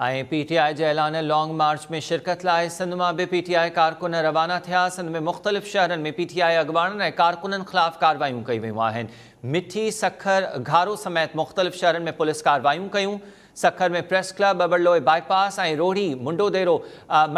۽ P ٽي آء جي اعلانيل long march ۾ شرڪت لاء سنڌ مان به پي ٽي آء ڪارڪن روانا ٿيا، سنڌ ۾ مختلف شهرن ۾ پي ٽي آء اڳواڻن ۽ ڪارڪنن خلاف ڪاروايون ڪيون ويون آهن، مٺي، سکر، گهارو سميت مختلف شهرن ۾ پوليس ڪاروايون ڪيون، Sukkur ۾ press club, Babarloi bypass ۽ Rohri, Mandodero,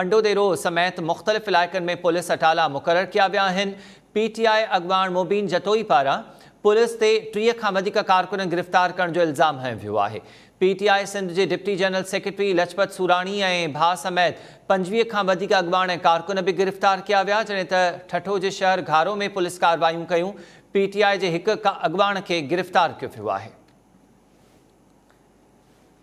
Mandodero سميت مختلف علائقن ۾ پوليس اٽالا مقرر ڪيا ويا آهن، پي ٽي آء اڳواڻ مبين جتوئي پاران پوليس تي 30 کان وڌيڪ ڪارڪن گرفتار ڪرڻ جو الزام هنيو ويو آهي. پي ٽي آء سنڌ جي deputy general secretary Lajpat Surani ۽ ڀاء سميت 25 کان وڌيڪ اڳواڻ ۽ ڪارڪن به گرفتار ڪيا ويا، جڏهن ته ٺٽو جي شهر گهارو ۾ پوليس ڪارروايون ڪيون، پي ٽي آء جي هڪ اڳواڻ کي گرفتار ڪيو ويو آهي.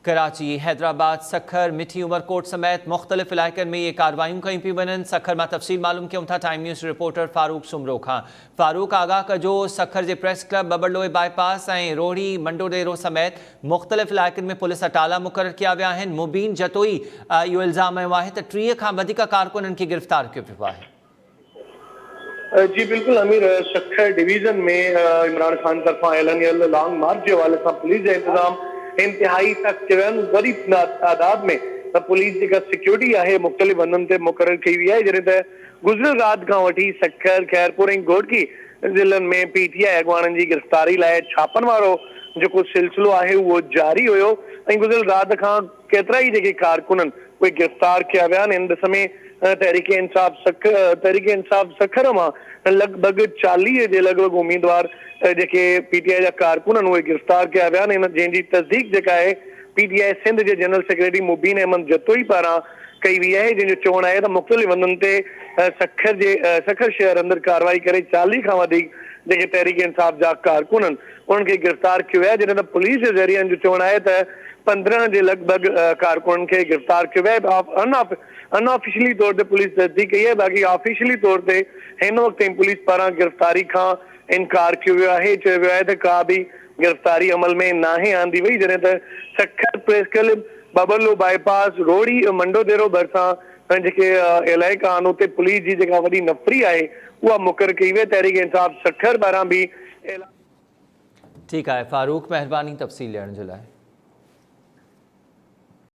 ڪراچي، حيدرآباد، سکر، مٺي، عمرڪوٽ سميت مختلف علائقن ۾ اهي ڪارروايون ڪيون پيون وڃن، سکر مان تفصيل معلوم ڪيون ٿا time news reporter Farooq Soomro کان. فاروق آگاهه ڪجو، سکر جي press club, Babarloi bypass ۽ Rohri, Mandodero سميت مختلف علائقن ۾ پوليس اٽالا مقرر ڪيا ويا آهن، مبين جتوئي اهو الزام هنيو آهي ته 30 کان وڌيڪ ڪارڪنن کي گرفتار ڪيو ويو آهي. جي بلڪل امير، سکر ڊويزن ۾ عمران خان طرفان اعلانيل لانگ مارچ جي حوالي سان پوليس جا انتظام انتهائي سخت ڪيا ويا آهن، وڏي تعداد ۾ پوليس جيڪا سيڪيورٽي آهي مختلف هنڌن تي مقرر ڪئي وئي آهي، جڏهن ته گذريل رات کان وٺي سکر، خيرپور ۽ گهوٽڪي ضلعن ۾ پي ٽي آء اڳواڻن جي گرفتاري لاء ڇاپن وارو جيڪو سلسلو آهي اهو جاري هيو ۽ گذريل رات کان ڪيترائي جيڪي ڪارڪنن اهي گرفتار ڪيا ويا آهن. ان ڏس ۾ تحريڪ انصاف سکر تحريڪ انصاف سکر مان لڳ ڀڳ 40 جي لڳ ڀڳ اميدوار جيڪي پي ٽي آء جا ڪارڪن آهن اهي گرفتار ڪيا ويا آهن جنهن جي تصديق جيڪا آهي پي ٽي آء سنڌ جي جنرل سيڪريٽري مبين احمد جتوئي پاران ڪئي وئي آهي جنهن جو چوڻ آهي ته مختلف هنڌن تي سکر جي سکر شهر اندر ڪارروائي ڪري 40 کان وڌيڪ جيڪي تحريڪ انصاف جا ڪارڪن آهن انهن کي گرفتار ڪيو ويو آهي جڏهن ته پوليس جي ذريعن جو چوڻ آهي ته 15 جي لڳ ڀڳ ڪارڪنن کي گرفتار ڪيو ويو آهي ان آفيشلي طور تي پوليس تصديق ڪئي آهي باقي آفيشلي طور تي هن وقت تائين پوليس پاران گرفتاري کان انڪار ڪيو ويو آهي چيو ويو آهي ته ڪا به گرفتاري عمل ۾ ناهي آندي وئي جڏهن ته Sukkur press club Babarloi bypass, Rohri ۽ Mandodero ڀرسان جيڪي علائقا آهن اتي پوليس جي جيڪا وڏي نفري آهي اها مقرر ڪئي وئي، تحريڪ انصاف سکر پاران به اعلان. ٺيڪ آهي فاروق مهرباني تفصيل ڏيڻ جي لاء.